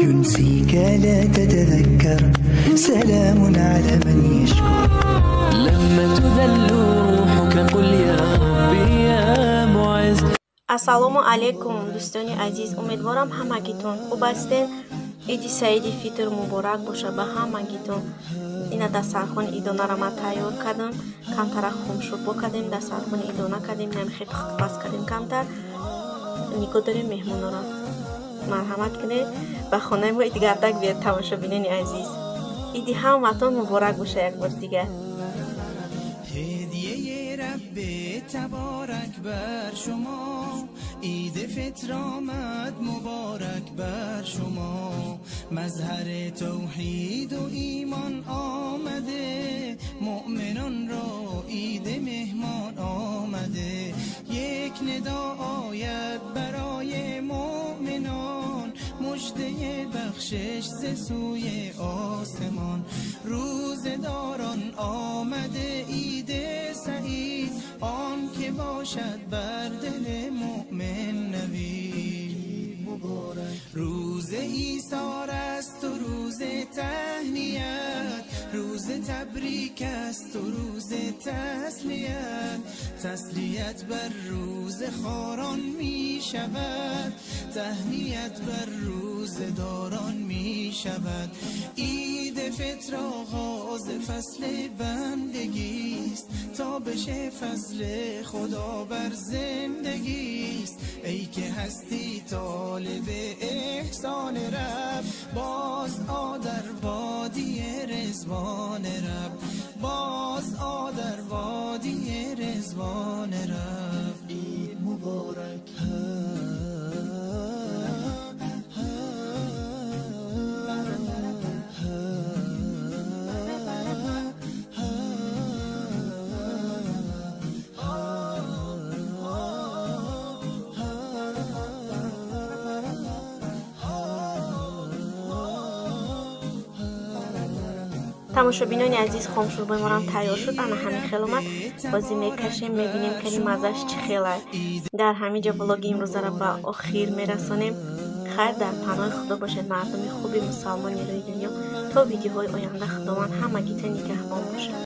ينسيك لا تتذكر، سلام على من يشكر. لما تذل روحك قل يا ربي يا معز. Ассалому алайкум, дӯстони азиз, умедворам, ҳамагитон хуб ҳастед. Иди саиди Фитр муборак боша ба ҳамагитон. Ина дастархони идонаро ман тайёр кардам, камтарак хомшӯрбо кардем, дастархони идона кардем, намихе пухтупаз кардем камтар. Нигоҳ дорем меҳмонро. Марҳамат кунед, ба хонаи мо идгардак биёд, тамошобинони азиз. Иди ҳаматон муборак боша як бор дигар. هدیه رب تبارک بر شما، عید فطر آمد مبارک بر شما. مظهر توحید و ایمان آمده، مؤمنان را عید مهمان آمده. یک ندا آید برای مؤمنان، مژده بخشش ز سوی آسمان. روزه‌داران آمده عید سعید، آن که باشد بر دل مؤمن نوید. روز ایثار است و روز تهنیت، روز تبریک است و روز تسلیت. تسلیت بر روز خاران می شود، تهنیت بر روز داران می شود. عید فطر آغاز فصل بندگیست، تا بشه فضل خدا بر زندگیست. ای که هستی طالب احسان رب، باز آ در وادی رضوان رب، باز آ در وادی رضوان رب. عید مبارک. Тамошобинони азиз, хомшӯрбои морам тайёр шуд. Ана ҳамин хел омад. Бозӣ мекашем, мебинем, кани маззаш чӣ хелай. Дар ҳамин ҷо влоги имрӯзаро ба охир мерасонем. Хайр, дар паноҳи Худо бошед, мардуми хуби мусалмони рӯи дунё. То видеоҳои оянда Худованд ҳамагита нигаҳбон бошад.